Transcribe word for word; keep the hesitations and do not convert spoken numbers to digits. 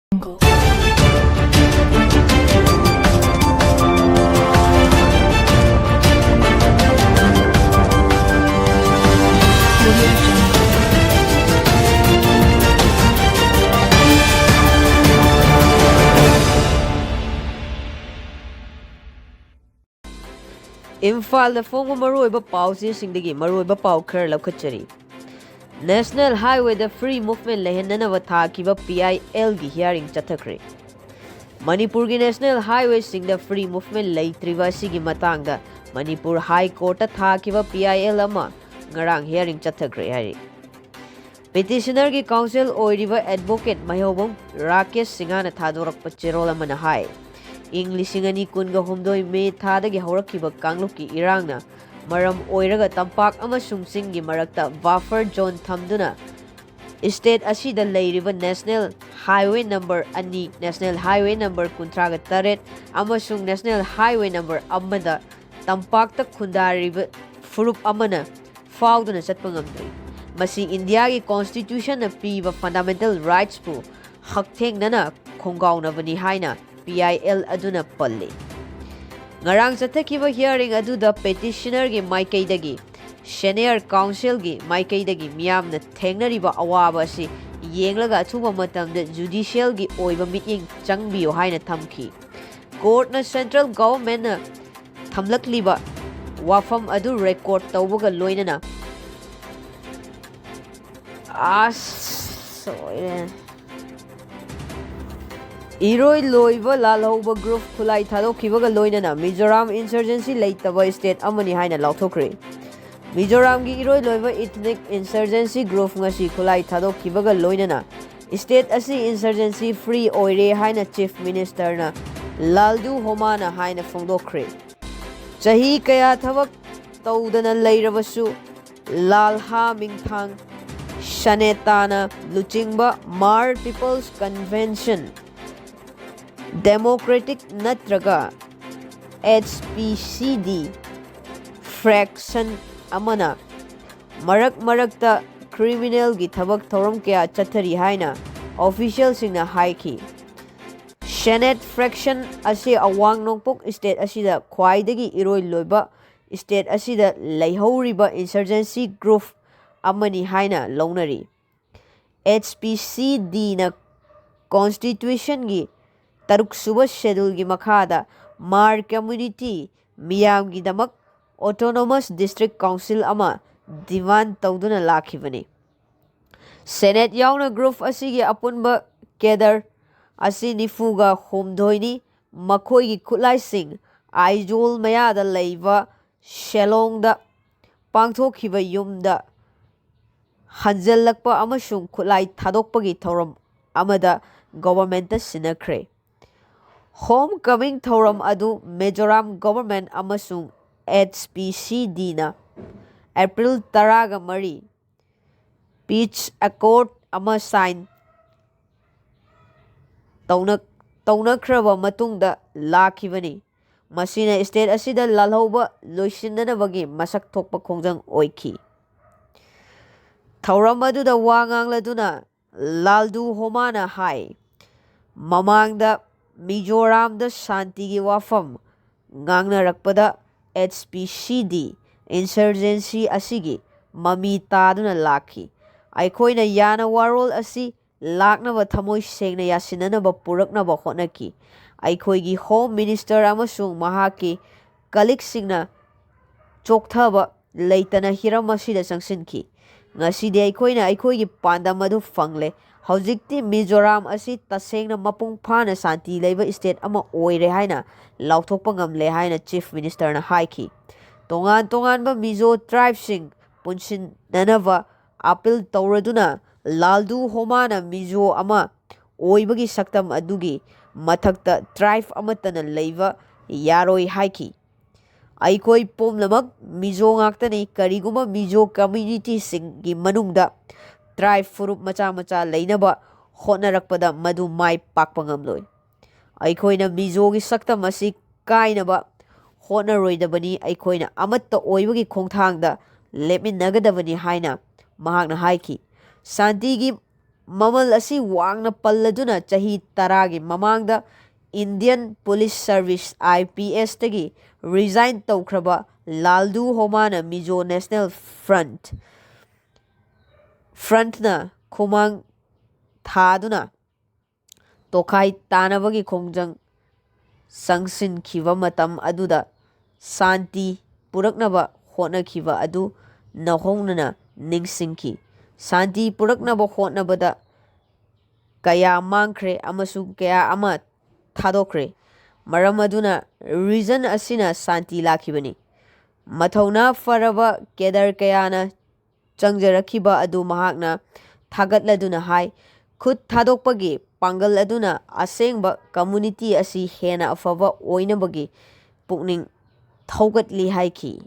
ꯏꯝꯐꯥꯜꯗ ꯐꯣꯡꯕ ꯃꯔꯨꯑꯣꯏꯕ ꯄꯥꯎ ꯆꯦꯁꯤꯡꯗꯒꯤ ꯃꯔꯨꯑꯣꯏꯕ ꯄꯥꯎ ꯈꯔ ꯂꯧꯈꯠꯆꯔꯤ꯫ National Highwayꯗ free movement ꯂꯩꯍꯟꯅꯅꯕ ꯊꯥꯈꯤꯕ P I Lꯒꯤ hearing ꯆꯠꯊꯈ꯭ꯔꯦ꯫ ꯃꯅꯤꯄꯨꯔꯒꯤ National Highwayꯁꯤꯡꯗ free movement ꯂꯩꯇ꯭ꯔꯤꯕ ꯑꯁꯤꯒꯤ ꯃꯇꯥꯡꯗ ꯃꯅꯤꯄꯨꯔ High Courtꯇ ꯊꯥꯈꯤꯕ P I L ꯑꯃ ꯉꯔꯥꯡ hearing ꯆꯠꯊꯈ꯭ꯔꯦ ꯍꯥꯏꯔꯤ꯫ Petitionerꯒꯤ counsel ꯑꯣꯏꯔꯤꯕ advocate ꯃꯥꯏꯍꯧꯕꯝ ꯔꯥꯀꯦꯁ ꯁꯤꯡꯍꯅ ꯊꯥꯗꯣꯔꯛꯄ ꯆꯦꯔꯣꯜ ꯑꯃꯅ ꯍꯥꯏ, ꯏꯪ ꯂꯤꯁꯤꯡ ꯑꯅꯤ ꯀꯨꯟꯒ ꯍꯨꯝꯗꯣꯏ May ꯊꯥꯗꯒꯤ ꯍꯧꯔꯛꯈꯤꯕ ꯀꯥꯡꯂꯨꯞꯀꯤ ꯏꯔꯥꯡꯅ ꯃꯔꯝ ꯑꯣꯏꯔꯒ ꯇꯝꯄꯥꯛ ꯑꯃꯁꯨꯡ ꯆꯤꯡꯒꯤ ꯃꯔꯛꯇ buffer zone ꯊꯝꯗꯨꯅ state ꯑꯁꯤꯗ ꯂꯩꯔꯤꯕ National Highway number ꯑꯅꯤ, National Highway number ꯀꯨꯟꯊ꯭ꯔꯥꯒ ꯇꯔꯦꯠ ꯑꯃꯁꯨꯡ National Highway number ꯑꯃꯗ ꯇꯝꯄꯥꯛꯇ ꯈꯨꯟꯗꯥꯔꯤꯕ ꯐꯨꯔꯨꯞ ꯑꯃꯅ ꯐꯥꯎꯗꯨꯅ ꯆꯠꯄ ꯉꯝꯗ꯭ꯔꯤ꯫ ꯃꯁꯤ ꯏꯟꯗꯤꯌꯥꯒꯤ constitutionꯅ ꯄꯤꯕ fundamental rightsꯄꯨ ꯍꯛꯊꯦꯡꯅꯅ ꯈꯣꯡꯒꯥꯎꯅꯕꯅꯤ ꯍꯥꯏꯅ P I L ꯑꯗꯨꯅ ꯄꯜꯂꯤ꯫ ꯉꯔꯥꯡ ꯆꯠꯊꯈꯤꯕ hearing ꯑꯗꯨꯗ petitionerꯒꯤ ꯃꯥꯏꯀꯩꯗꯒꯤ, senior counselꯒꯤ ꯃꯥꯏꯀꯩꯗꯒꯤ ꯃꯤꯌꯥꯝꯅ ꯊꯦꯡꯅꯔꯤꯕ ꯑꯋꯥꯕ ꯑꯁꯤ ꯌꯦꯡꯂꯒ ꯑꯊꯨꯕ ꯃꯇꯝꯗ judicialꯒꯤ ꯑꯣꯏꯕ ꯃꯤꯠꯌꯦꯡ ꯆꯪꯕꯤꯌꯨ ꯍꯥꯏꯅ ꯊꯝꯈꯤ꯫ Courtꯅ central governmentꯅ ꯊꯝꯂꯛꯂꯤꯕ ꯋꯥꯐꯝ ꯑꯗꯨ record ꯇꯧꯕꯒ ꯂꯣꯏꯅꯅ, ꯑꯁ, ꯁꯣꯏꯔꯦ꯫ ꯏꯔꯣꯏ ꯂꯣꯏꯕ ꯂꯥꯜꯍꯧꯕ group ꯈꯨꯠꯂꯥꯏ ꯊꯥꯗꯣꯛꯈꯤꯕꯒ ꯂꯣꯏꯅꯅ ꯃꯤꯖꯣꯔꯥꯝ insurgency ꯂꯩꯇꯕ state ꯑꯃꯅꯤ ꯍꯥꯏꯅ ꯂꯥꯎꯊꯣꯛꯈ꯭ꯔꯦ꯫ ꯃꯤꯖꯣꯔꯥꯝꯒꯤ ꯏꯔꯣꯏ ꯂꯣꯏꯕ ethnic insurgency group ꯉꯁꯤ ꯈꯨꯠꯂꯥꯏ ꯊꯥꯗꯣꯛꯈꯤꯕꯒ ꯂꯣꯏꯅꯅ state ꯑꯁꯤ insurgency free ꯑꯣꯏꯔꯦ ꯍꯥꯏꯅ Chief Ministerꯅ ꯂꯥꯜꯗꯨ ꯍꯣꯃꯥꯅ ꯍꯥꯏꯅ ꯐꯣꯡꯗꯣꯛꯈ꯭ꯔꯦ꯫ ꯆꯍꯤ ꯀꯌꯥ ꯊꯕꯛ ꯇꯧꯗꯅ ꯂꯩꯔꯕꯁꯨ ꯂꯥꯜꯍꯥ ꯃꯤꯡꯊꯥꯡ ꯁꯅꯦꯇꯥꯅ ꯂꯨꯆꯤꯡꯕ Hmar People's Convention, Democratic ꯅꯠꯇ꯭ꯔꯒ H P C D faction ꯑꯃꯅ ꯃꯔꯛ ꯃꯔꯛꯇ criminalꯒꯤ ꯊꯕꯛ ꯊꯧꯔꯝ ꯀꯌꯥ ꯆꯠꯊꯔꯤ ꯍꯥꯏꯅ ꯑꯣꯐꯤꯁꯤꯌꯦꯜꯁꯤꯡꯅ ꯍꯥꯏꯈꯤ꯫ ꯁꯦꯅꯦꯠ ꯐ꯭ꯔꯦꯛꯁꯟ ꯑꯁꯤ ꯑꯋꯥꯡ ꯅꯣꯡꯄꯣꯛ ꯁ꯭ꯇꯦꯠ ꯑꯁꯤꯗ ꯈ꯭ꯋꯥꯏꯗꯒꯤ ꯏꯔꯣꯏ ꯂꯣꯏꯕ ꯁ꯭ꯇꯦꯠ ꯑꯁꯤꯗ ꯂꯩꯍꯧꯔꯤꯕ ꯏꯟꯁꯔꯖꯦꯟꯁꯤ ꯒ꯭ꯔꯨꯞ ꯑꯃꯅꯤ ꯍꯥꯏꯅ ꯂꯧꯅꯔꯤ꯫ ꯑꯦꯆ ꯄꯤ ꯁꯤ ꯗꯤꯅ ꯀꯣꯟꯁꯇꯤꯇ꯭ꯌꯨꯁꯟꯒꯤ ꯇꯔꯨꯛ ꯁꯨꯕ ꯁꯦꯗꯨꯜꯒꯤ ꯃꯈꯥꯗ ꯃꯥꯔ ꯀꯝꯃ꯭ꯌꯨꯅꯤꯇꯤ ꯃꯤꯌꯥꯝꯒꯤꯗꯃꯛ ꯑꯣꯇꯣꯅꯣꯃꯁ ꯗꯤꯁꯇ꯭ꯔꯤꯛ ꯀꯥꯎꯟꯁꯤꯜ ꯑꯃ ꯗꯤꯃꯥꯟ ꯇꯧꯗꯨꯅ ꯂꯥꯛꯈꯤꯕꯅꯤ꯫ ꯁꯦꯅꯦꯠ ꯌꯥꯎꯅ ꯒ꯭ꯔꯨꯞ ꯑꯁꯤꯒꯤ ꯑꯄꯨꯟꯕ ꯀꯦꯗꯔ ꯑꯁꯤ ꯅꯤꯐꯨꯒ ꯍꯨꯝꯗꯣꯏꯅꯤ꯫ ꯃꯈꯣꯏꯒꯤ ꯈꯨꯠꯂꯥꯏꯁꯤꯡ ꯑꯥꯏꯖꯣꯜ ꯃꯌꯥꯗ ꯂꯩꯕ ꯁꯦꯂꯣꯡꯗ ꯄꯥꯡꯊꯣꯛꯈꯤꯕ ꯌꯨꯝꯗ ꯍꯟꯖꯜꯂꯛꯄ ꯑꯃꯁꯨꯡ ꯈꯨꯠꯂꯥꯏ ꯊꯥꯗꯣꯛꯄꯒꯤ ꯊꯧꯔꯝ ꯑꯃꯗ ꯒꯣꯚꯔꯟꯃꯦꯟꯠꯇ ꯁꯤꯟꯅꯈ꯭ꯔꯦ꯫ ꯍꯣꯝ ꯀꯃꯤꯡ ꯊꯧꯔꯝ ꯑꯗꯨ ꯃꯤꯖꯣꯔꯥꯝ ꯒꯣꯚꯔꯟꯃꯦꯟꯠ ꯑꯃꯁꯨꯡ ꯑꯦꯆ ꯄꯤ ꯁꯤ ꯗꯤꯅ ꯑꯦꯄ꯭ꯔꯤꯜ ꯇꯔꯥꯒ ꯃꯔꯤ ꯄꯤꯁ ꯑꯦꯀꯣꯔꯗ ꯑꯃ ꯁꯥꯏꯟ ꯇꯧꯅ-, ꯇꯧꯅꯈ꯭ꯔꯕ ꯃꯇꯨꯡꯗ ꯂꯥꯛꯈꯤꯕꯅꯤ꯫ ꯃꯁꯤꯅ ꯁ꯭ꯇꯦꯠ ꯑꯁꯤꯗ ꯂꯥꯜꯍꯧꯕ ꯂꯣꯏꯁꯤꯟꯅꯅꯕꯒꯤ ꯃꯁꯛ ꯊꯣꯛꯄ ꯈꯣꯡꯖꯪ ꯑꯣꯏꯈꯤ꯫ ꯊꯧꯔꯝ ꯑꯗꯨꯗ ꯋꯥ ꯉꯥꯡꯂꯗꯨꯅ ꯂꯥꯜꯗꯨ ꯍꯣꯃꯥꯅ ꯍꯥꯏ, ꯃꯃꯥꯡꯗ ꯃꯤꯖꯣꯔꯥꯝꯗ ꯁꯥꯟꯇꯤꯒꯤ ꯋꯥꯐꯝ ꯉꯥꯡꯅꯔꯛꯄꯗ ꯑꯦꯆ ꯄꯤ ꯁꯤ ꯗꯤ ꯏꯟꯁꯔꯖꯦꯟꯁꯤ ꯑꯁꯤꯒꯤ ꯃꯃꯤ ꯇꯥꯗꯨꯅ ꯂꯥꯛꯈꯤ꯫ ꯑꯩꯈꯣꯏꯅ ꯌꯥꯅ ꯋꯥꯔꯣꯜ ꯑꯁꯤ ꯂꯥꯛꯅꯕ ꯊꯃꯣꯏ ꯁꯦꯡꯅ ꯌꯥꯁꯤꯟꯅꯅꯕ ꯄꯨꯔꯛꯅꯕ ꯍꯣꯠꯅꯈꯤ꯫ ꯑꯩꯈꯣꯏꯒꯤ ꯍꯣꯝ ꯃꯤꯅꯤꯁꯇꯔ ꯑꯃꯁꯨꯡ ꯃꯍꯥꯛꯀꯤ ꯀꯂꯤꯛꯁꯤꯡꯅ ꯆꯣꯛꯊꯕ ꯂꯩꯇꯅ ꯍꯤꯔꯝ ꯑꯁꯤꯗ ꯆꯪꯁꯤꯟꯈꯤ꯫ ꯉꯁꯤꯗꯤ ꯑꯩꯈꯣꯏꯅ ꯑꯩꯈꯣꯏꯒꯤ ꯄꯥꯟꯗꯝ ꯑꯗꯨ ꯐꯪꯂꯦ꯫ ꯍꯧꯖꯤꯛꯇꯤ ꯃꯤꯖꯣꯔꯥꯝ ꯑꯁꯤ ꯇꯁꯦꯡꯅ ꯃꯄꯨꯡ ꯐꯥꯅ ꯁꯥꯟꯇꯤ ꯂꯩꯕ ꯁ꯭ꯇꯦꯠ ꯑꯃ ꯑꯣꯏꯔꯦ ꯍꯥꯏꯅ ꯂꯥꯎꯊꯣꯛꯄ ꯉꯝꯂꯦ ꯍꯥꯏꯅ ꯆꯤꯐ ꯃꯤꯅꯤꯁꯇꯔꯅ ꯍꯥꯏꯈꯤ꯫ ꯇꯣꯉꯥꯟ ꯇꯣꯉꯥꯟꯕ ꯃꯤꯖꯣ ꯇ꯭ꯔꯥꯏꯕꯁꯤꯡ ꯄꯨꯟꯁꯤꯟꯅꯅꯕ ꯑꯥꯄꯤꯜ ꯇꯧꯔꯗꯨꯅ ꯂꯥꯜꯗꯨ ꯍꯣꯃꯥꯅ ꯃꯤꯖꯣ ꯑꯃ ꯑꯣꯏꯕꯒꯤ ꯁꯛꯇꯝ ꯑꯗꯨꯒꯤ ꯃꯊꯛꯇ ꯇ꯭ꯔꯥꯏꯕ ꯑꯃꯠꯇꯅ ꯂꯩꯕ ꯌꯥꯔꯣꯏ ꯍꯥꯏꯈꯤ꯫ ꯑꯩꯈꯣꯏ ꯄꯨꯝꯅꯃꯛ ꯃꯤꯖꯣ ꯉꯥꯛꯇꯅꯤ꯫ ꯀꯔꯤꯒꯨꯝꯕ ꯃꯤꯖꯣ ꯀꯝꯃ꯭ꯌꯨꯅꯤꯇꯤꯁꯤꯡꯒꯤ ꯃꯅꯨꯡꯗ ꯇ꯭ꯔꯥꯏꯕ ꯐꯨꯔꯨꯞ ꯃꯆꯥ ꯃꯆꯥ ꯂꯩꯅꯕ ꯍꯣꯠꯅꯔꯛꯄꯗ ꯃꯗꯨ ꯃꯥꯏ ꯄꯥꯛꯄ ꯉꯝꯂꯣꯏ꯫ ꯑꯩꯈꯣꯏꯅ ꯃꯤꯖꯣꯒꯤ ꯁꯛꯇꯝ ꯑꯁꯤ ꯀꯥꯏꯅꯕ ꯍꯣꯠꯅꯔꯣꯏꯗꯕꯅꯤ꯫ ꯑꯩꯈꯣꯏꯅ ꯑꯃꯠꯇ ꯑꯣꯏꯕꯒꯤ ꯈꯣꯡꯊꯥꯡꯗ ꯂꯦꯞꯃꯤꯟꯅꯒꯗꯕꯅꯤ ꯍꯥꯏꯅ ꯃꯍꯥꯛꯅ ꯍꯥꯏꯈꯤ꯫ ꯁꯥꯟꯇꯤꯒꯤ ꯃꯃꯜ ꯑꯁꯤ ꯋꯥꯡꯅ ꯄꯜꯂꯗꯨꯅ ꯆꯍꯤ ꯇꯔꯥꯒꯤ ꯃꯃꯥꯡꯗ Indian Police Service, I P S, ꯇꯒꯤ resign ꯇꯧꯈ꯭ꯔꯕ ꯂꯥꯜꯗꯨ ꯍꯣꯃꯥꯅ Mizo National Front, Frontꯅ ꯈꯨꯃꯥꯡ ꯊꯥꯗꯨꯅ ꯇꯣꯈꯥꯏ ꯇꯥꯅꯕꯒꯤ ꯈꯣꯡꯖꯪ ꯆꯪꯁꯤꯟꯈꯤꯕ ꯃꯇꯝ ꯑꯗꯨꯗ ꯁꯥꯟꯇꯤ ꯄꯨꯔꯛꯅꯕ ꯍꯣꯠꯅꯈꯤꯕ ꯑꯗꯨ ꯅꯧꯍꯧꯅꯅ ꯅꯤꯡꯁꯤꯡꯈꯤ꯫ ꯁꯥꯟꯇꯤ ꯄꯨꯔꯛꯅꯕ ꯍꯣꯠꯅꯕꯗ ꯀꯌꯥ ꯃꯥꯡꯈ꯭ꯔꯦ ꯑꯃꯁꯨꯡ ꯀꯌꯥ ꯑꯃ ꯊꯥꯗꯣꯛꯈ꯭ꯔꯦ꯫ ꯃꯔꯝ ꯑꯗꯨꯅ region ꯑꯁꯤꯅ ꯁꯥꯟꯇꯤ ꯂꯥꯛꯈꯤꯕꯅꯤ꯫ ꯃꯊꯧꯅꯥ ꯐꯔꯕ cadre ꯀꯌꯥꯅ ꯆꯪꯖꯔꯛꯈꯤꯕ ꯑꯗꯨ ꯃꯍꯥꯛꯅ ꯊꯥꯒꯠꯂꯗꯨꯅ ꯍꯥꯏ, ꯈꯨꯠ ꯊꯥꯗꯣꯛꯄꯒꯤ ꯄꯥꯡꯒꯜ ꯑꯗꯨꯅ ꯑꯁꯦꯡꯕ community ꯑꯁꯤ ꯍꯦꯟꯅ ꯑꯐꯕ ꯑꯣꯏꯅꯕꯒꯤ ꯄꯨꯛꯅꯤꯡ ꯊꯧꯒꯠꯂꯤ ꯍꯥꯏꯈꯤ꯫